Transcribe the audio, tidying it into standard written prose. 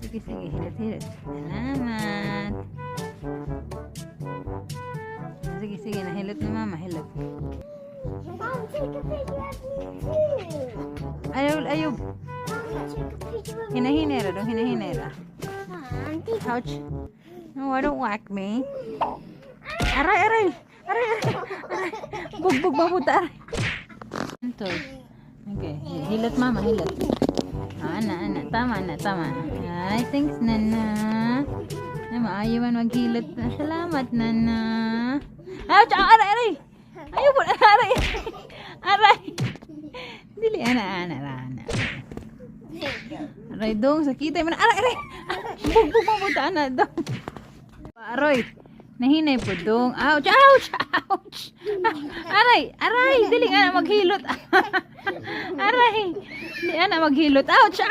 Sige, sige. Hilot, hilot. Salamat. Sige, sige. Nahilot na mama. Hilot. Mom, take a picture of me too. Ayaw, ayaw. Mom, take a picture of me. Hinahinay ra dong. Hinahinay ra. Mom, take Ouch. No, I don't whack me. Aray, aray. Aray, aray. Aray. Bugbog mabuta, aray. Ito. Okay. Hilot, mama, hilot. Ah, ana, ana. Tama na, tama. Ay, thanks, Nana. Ay, maayo man maghilot. Salamat, Nana. Ouch! Ah, aray, aray! Ayaw po, aray! Aray! Dili, ana, ana, ana. Aray, dong, sakita mo na. Aray, aray! Bugbog mabuta, ana, dong. Aroy, nahinay po dong. Ouch, ouch, ouch. Aray, aray, dili nga na maghilot. Aray, dili ana maghilot. Ouch, ah.